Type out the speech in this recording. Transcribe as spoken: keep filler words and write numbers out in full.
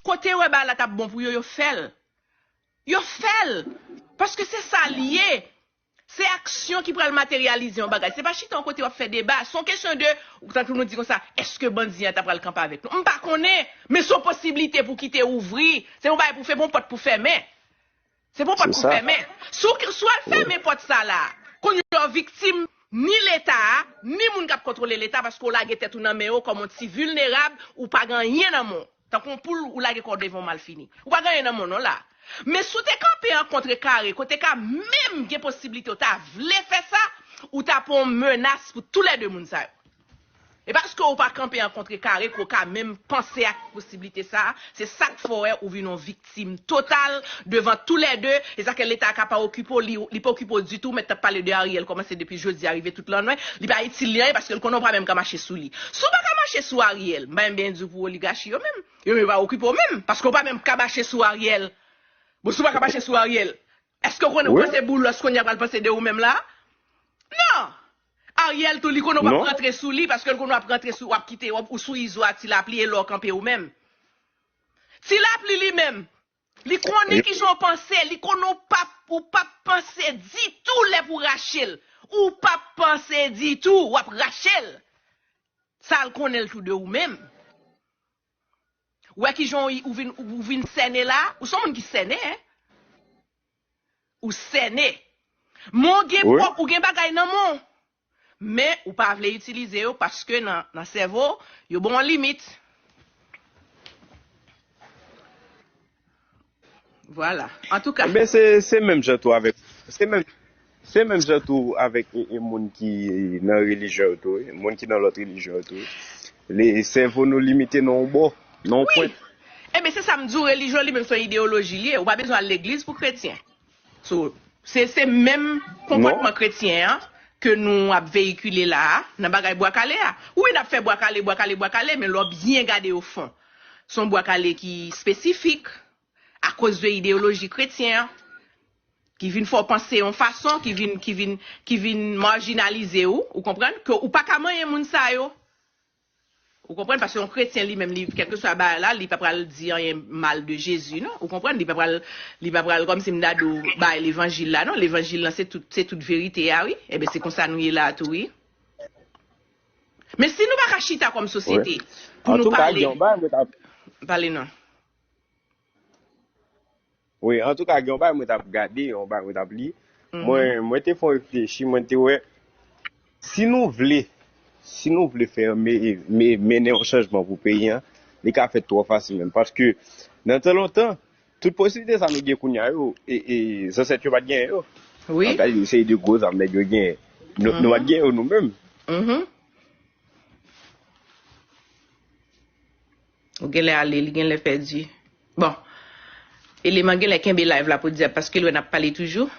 kote yo wè bagay la t ap bon pou yo, yo fè l. Yo fè l. Paske se sa l ye. Se aksyon ki pral materyalize yon bagay. Se pa chita yon kote w ap fè deba. Se yon kesyon de, tankou nou di konsa, èske bandi an ta pral kanpe avèk nou? M pa konnen, men se yon posiblite pou kite ouvri. Se yon bagay pou fè, bon pòt pou fèmen. Se pou pòt pou fèmen. Si w, si w al fèmen pòt sa la, kounye a w viktim ni Leta a, ni moun k ap kontwole Leta, paske w lage tèt ou nan men yo kòm yon ti vilnerab, ou pa gen anyen nan men w. Tankou yon poul, ou lage kò w devan yon malfini. Ou pa gen anyen nan men w non la. Men si w te kanpe an kontre kare, kote ka menm gen posiblite w ta vle fè sa, ou ta pran yon menas pou toulède moun sa yo. E paske ou pa kanpe an kontre kare ke w ka menm panse ak posiblite sa a, se sa k fè w wè ou vin yon viktim total devan toulède, e sa ke Leta ka pa okipe w, li, li pa okipe w ditou, mèt t ap pale de Ariel kòmanse depi jodi a rive tout lannwè, li pa itil li anyen paske l konnen w pa menm ka mache sou li. Si w pa ka mache sou Ariel, m pa menm byen di w pou oligachi yo menm, yo menm pa okipe w menm, paske w pa menm ka mache sou Ariel. Bon, si w pa ka mache sou Ariel, èske w konnen w panse Boulos kounye a pral panse de ou menm la? Non! Ariel tou, li konnen w p ap rantre sou li, paske l konnen w ap rantre sou, w ap kite, w ap, ou sou izo a Ti Lapli, e lè w kanpe ou menm. Ti Lapli li menm, li konnen kijan w panse, li konnen w p ap, ou p ap panse ditou lè pou rache l. Ou p ap panse ditou, w ap rache l. Sa l konnen l tou de ou menm. Ou wè kijan w, ou vin, ou vin sène la? Ou se yon moun ki sène, en? Ou sène. Men w gen pwòp, ou gen bagay nan men w. Men ou pa vle itilize yo paske nan, nan sèvo w, yo ba w yon limit. Vwala. Antouka. Enben, se, se menm jan tou avèk, se menm, se menm jan tou avèk e, e moun ki nan relijyon yo tou, wi. Moun ki nan lòt relijyon yo tou, wi. Le, sèvo nou limite nan yon bò, nan yon pwent. Enben, se sa m di w, relijyon li menm se yon ideyoloji li ye. Ou pa bezwen al legliz pou kretyen. So, se, se menm konpòtman kretyen an ke nou ap veyikile la a, nan bagay bwa kale a. Wi, n ap fè bwa kale, bwa kale, bwa kale, men lè w byen gade o fon, se yon bwa kale ki espesifik, akoz de ideyoloji kretyen an, ki vin fè w panse yon fason, ki vin, ki vin, ki vin majinalize w, ou konprann, ke ou pa ka manyen moun sa yo. Ou konprann? Paske yon kretyen li menm, li, kèlkeswa bagay la, li pa pral di anyen mal de Jezi, non. Ou konprann? Li pa pral, li pa pral, kòmsi m ta di w, bay levanjil la, non. Levanjil lan, se tout, se tout verite a, wi. Enben, se konsa nou ye la a tou, wi. Men si nou pa ka chita kòm sosyete, pou nou pale, pale non. Wi, antouka, gen yon bagay mwen t ap gade, yon bagay mwen t ap li. Mwen, mwen te fè yon reflechi, mwen te wè, si nou vle, si nou vle fè, me, me, mennen yon chanjman pou peyi an, li ka fèt twò fasil menm. Paske, nan tan lontan, tout posiblite sa nou gen kounye a yo, e, e, zansèt yo pa t genyen yo. Wi. An kalite seri de gwo zam nèg yo genyen. Nou, nou pa t genyen yo nou menm. Ou genlè ale, li genlè pèdi. Bon. Eleman genlè kenbe live la pou dyab, paske l wè n ap pale toujou.